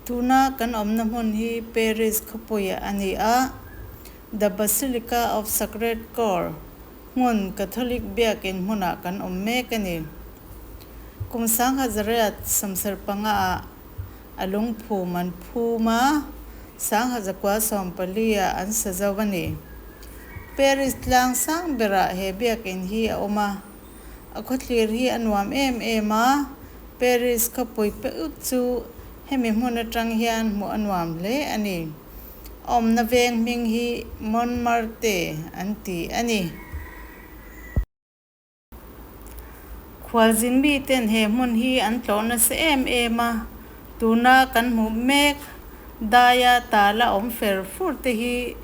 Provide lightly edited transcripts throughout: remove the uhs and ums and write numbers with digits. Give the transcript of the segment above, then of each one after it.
Tuna kan awmna hmun hi Paris khawpuiah a ni a, The Basilica of Sacred Cor hmun Catholic biakin hmunah kan awm mek a ni. Kum sangha zariat sawmsarih panga ah a lungphum an phum a, sangha zakua sawmpali ah an sa zo a ni. Paris tlang sang berah he biakin hi a awm a. A khawthlir hi a nuam em em a, Paris khawpui pe ut chu hemi hmun atang hian hmuh a nuam hle a ni. A awmna veng hming hi Montmartre an ti a ni. Khualzin miten he hmun hi an tlawh nasa em em a, tuna kan hmuh mek daia tala awm fer fur te hi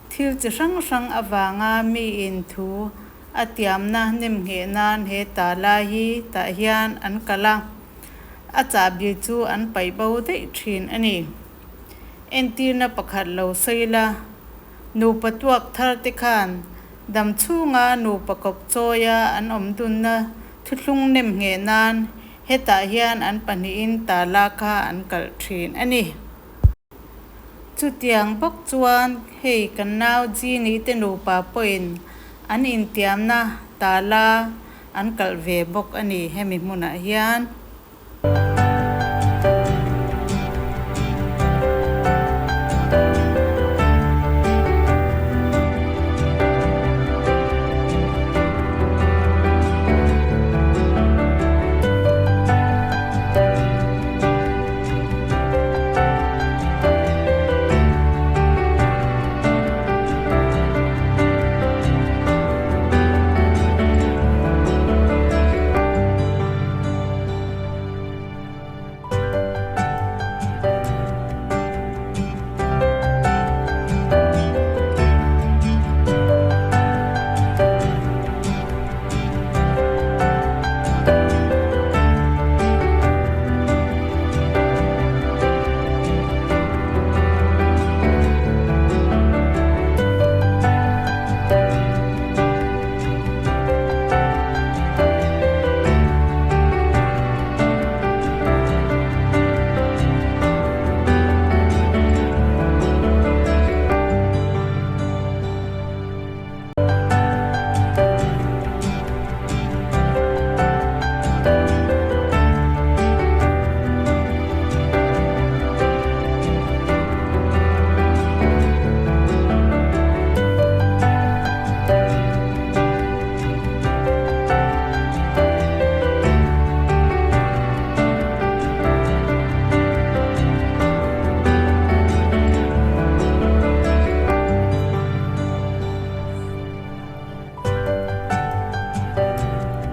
thil chi hrang hrang avanga miin thu A tiamna nemngheh nan he ta lai hi tah hian an kal a, a chahbi chu an paih bo daih thin a ni. Entirna pakhat lo sawi la, nupa tuak thar te khan dam chhunga nupa kawp chawia an awm dunna thuthlung nemngheh nan hetah hian an pahnihin ta la kha an kalh thin a ni. Chutiang bawk chuan hei kan nau Jeannie te nupa pawhin an intiamna tala an kalh ve bawk a ni hemi hmunah hian.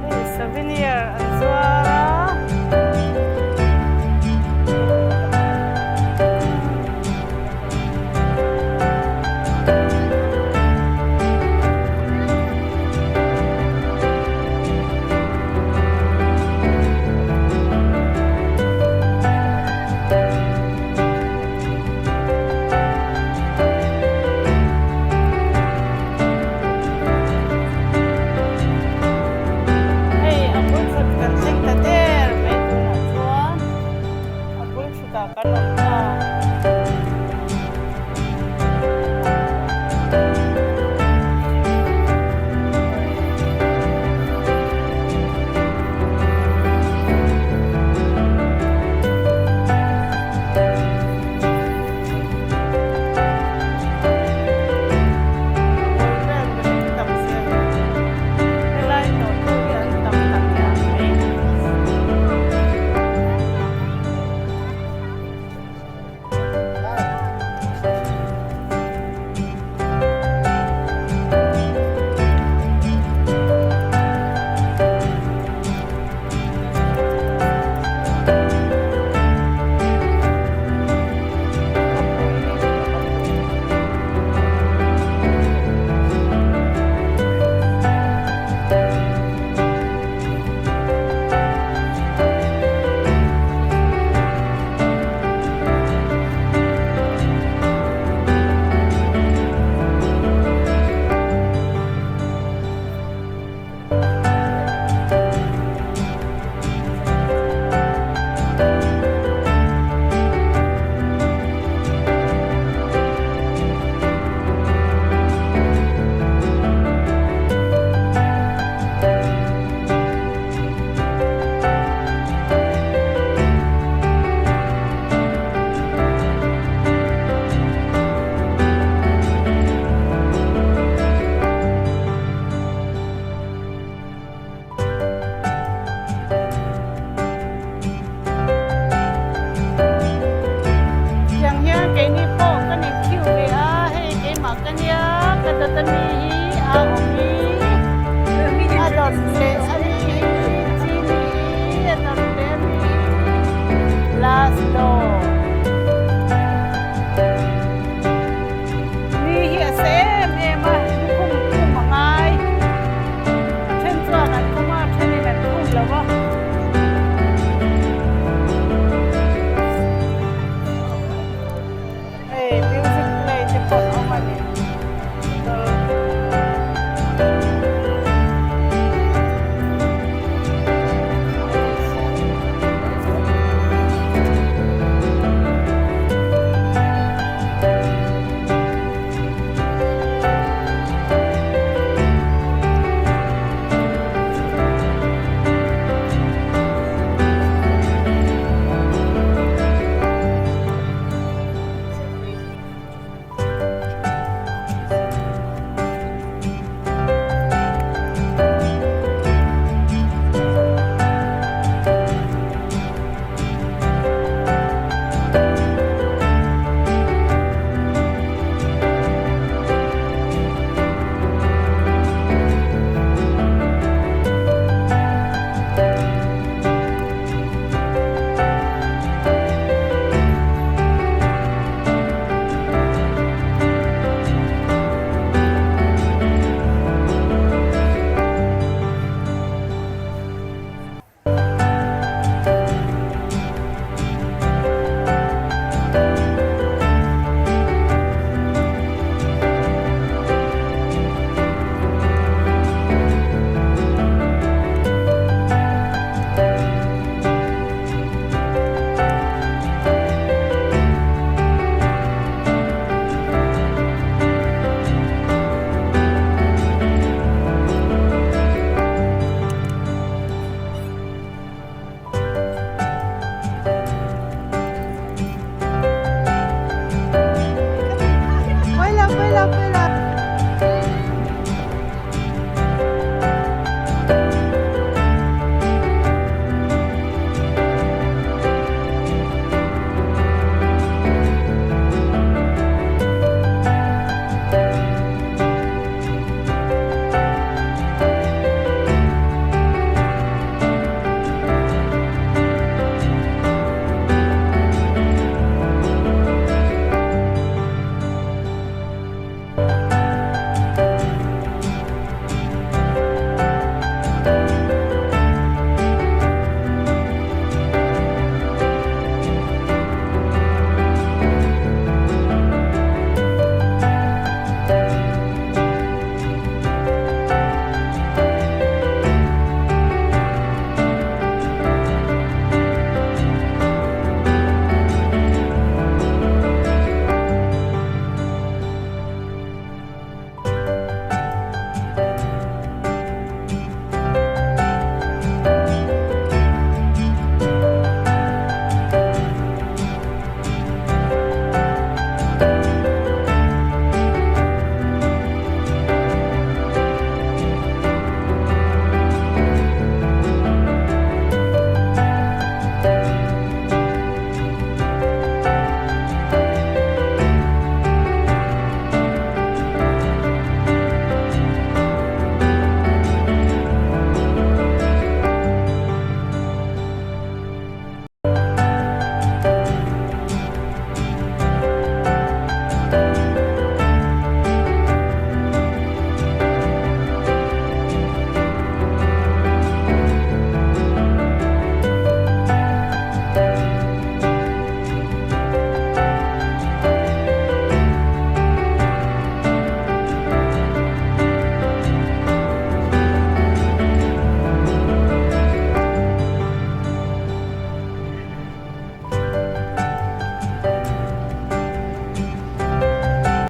Hei souvenir an zuar a. Hei a bul thut kan thleng ta der mai tunah chuan a bul thutah kan awm.